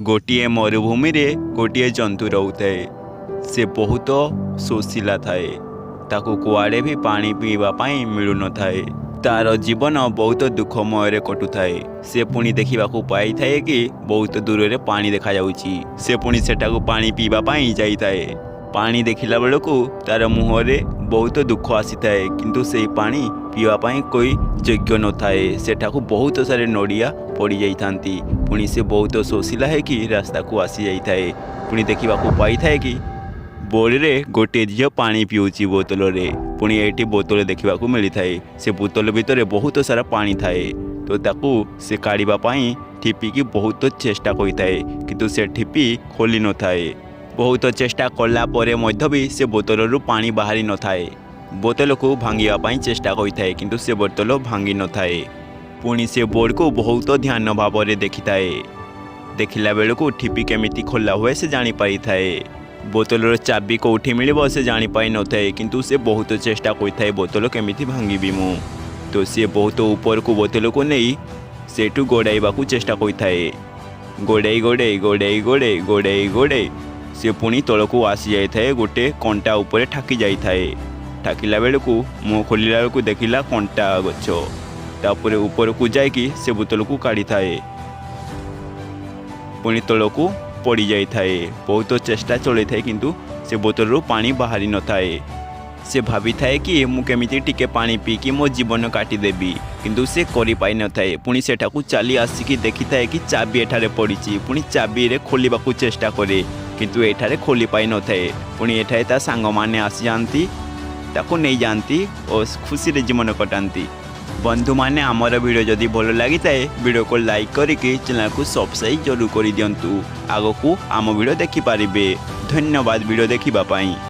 ଗୋଟିଏ ମରୁଭୂମିରେ ଗୋଟିଏ ଜନ୍ତୁ ରହୁଥାଏ। ସେ ବହୁତ ଶୋଷିଲା ଥାଏ। ତାକୁ କୁଆଡ଼େ ବି ପାଣି ପିଇବା ପାଇଁ ମିଳୁନଥାଏ। ତାର ଜୀବନ ବହୁତ ଦୁଃଖମୟରେ କଟୁଥାଏ। ସେ ପୁଣି ଦେଖିବାକୁ ପାଇଥାଏ କି ବହୁତ ଦୂରରେ ପାଣି ଦେଖାଯାଉଛି। ସେ ପୁଣି ସେଠାକୁ ପାଣି ପିଇବା ପାଇଁ ଯାଇଥାଏ। ପାଣି ଦେଖିଲା ବେଳକୁ ତାର ମୁହଁରେ ବହୁତ ଦୁଃଖ ଆସିଥାଏ, କିନ୍ତୁ ସେଇ ପାଣି ପିଇବା ପାଇଁ કોઈ ଯୋଗ୍ୟ ନଥାଏ। ସେଠାକୁ ବହୁତ ସାରା ନଡ଼ିଆ ପଡ଼ିଯାଇଥାନ୍ତି। ପୁଣି ସେ ବହୁତ ଶୋଷିଲା ହେଇକି ରାସ୍ତାକୁ ଆସିଯାଇଥାଏ। ପୁଣି ଦେଖିବାକୁ ପାଇଥାଏ କି ବୋର୍ଡରେ ଗୋଟିଏ ଝିଅ ପାଣି ପିଉଛି ବୋତଲରେ। ପୁଣି ଏଇଠି ବୋତଲ ଦେଖିବାକୁ ମିଳିଥାଏ। ସେ ବୋତଲ ଭିତରେ ବହୁତ ସାରା ପାଣି ଥାଏ। ତ ତାକୁ ସେ କାଢ଼ିବା ପାଇଁ ଠିପିକି ବହୁତ ଚେଷ୍ଟା କରିଥାଏ, କିନ୍ତୁ ସେ ଠିପି ଖୋଲି ନଥାଏ। ବହୁତ ଚେଷ୍ଟା କଲା ପରେ ମଧ୍ୟ ବି ସେ ବୋତଲରୁ ପାଣି ବାହାରି ନଥାଏ। ବୋତଲକୁ ଭାଙ୍ଗିବା ପାଇଁ ଚେଷ୍ଟା କରିଥାଏ, କିନ୍ତୁ ସେ ବୋତଲ ଭାଙ୍ଗି ନଥାଏ। ପୁଣି ସେ ବୋର୍ଡକୁ ବହୁତ ଧ୍ୟାନ ଭାବରେ ଦେଖିଥାଏ। ଦେଖିଲା ବେଳକୁ ଠିପି କେମିତି ଖୋଲା ହୁଏ ସେ ଜାଣିପାରିଥାଏ। ବୋତଲର ଚାବି କେଉଁଠି ମିଳିବ ସେ ଜାଣିପାରିନଥାଏ, କିନ୍ତୁ ସେ ବହୁତ ଚେଷ୍ଟା କରିଥାଏ, ବୋତଲ କେମିତି ଭାଙ୍ଗିବି ମୁଁ। ତ ସିଏ ବହୁତ ଉପରକୁ ବୋତଲକୁ ନେଇ ସେଇଠୁ ଗୋଡ଼ାଇବାକୁ ଚେଷ୍ଟା କରିଥାଏ। ଗୋଡ଼େଇ ଗୋଡ଼େଇ ଗୋଡ଼େଇ ଗୋଡ଼େଇ ଗୋଡ଼େଇ ଗୋଡ଼େଇ ସେ ପୁଣି ତଳକୁ ଆସିଯାଇଥାଏ। ଗୋଟେ କଣ୍ଟା ଉପରେ ଠାକି ଯାଇଥାଏ। ଠାକିଲା ବେଳକୁ ମୁହଁ ଖୋଲିଲା ବେଳକୁ ଦେଖିଲା କଣ୍ଟା ଗଛ। ତାପରେ ଉପରକୁ ଯାଇକି ସେ ବୋତଲକୁ କାଢ଼ିଥାଏ। ପୁଣି ତଳକୁ ପଡ଼ିଯାଇଥାଏ। ବହୁତ ଚେଷ୍ଟା ଚଳେଇଥାଏ, କିନ୍ତୁ ସେ ବୋତଲରୁ ପାଣି ବାହାରି ନଥାଏ। ସେ ଭାବିଥାଏ କି ମୁଁ କେମିତି ଟିକେ ପାଣି ପିଇକି ମୋ ଜୀବନ କାଟିଦେବି, କିନ୍ତୁ ସେ କରିପାରିନଥାଏ। ପୁଣି ସେଠାକୁ ଚାଲି ଆସିକି ଦେଖିଥାଏ କି ଚାବି ଏଠାରେ ପଡ଼ିଛି। ପୁଣି ଚାବିରେ ଖୋଲିବାକୁ ଚେଷ୍ଟା କରେ, କିନ୍ତୁ ଏଠାରେ ଖୋଲି ପାରିନଥାଏ। ପୁଣି ଏଠାରେ ତା ସାଙ୍ଗମାନେ ଆସିଯାଆନ୍ତି, ତାକୁ ନେଇଯାଆନ୍ତି ଓ ଖୁସିରେ ଜୀବନ କଟାନ୍ତି। ବନ୍ଧୁମାନେ, ଆମର ଭିଡ଼ିଓ ଯଦି ଭଲ ଲାଗିଥାଏ, ଭିଡ଼ିଓକୁ ଲାଇକ୍ କରିକି ଚ୍ୟାନେଲକୁ ସବସ୍କ୍ରାଇବ୍ ଜରୁର କରିଦିଅନ୍ତୁ। ଆଗକୁ ଆମ ଭିଡ଼ିଓ ଦେଖିପାରିବେ। ଧନ୍ୟବାଦ ଭିଡ଼ିଓ ଦେଖିବା ପାଇଁ।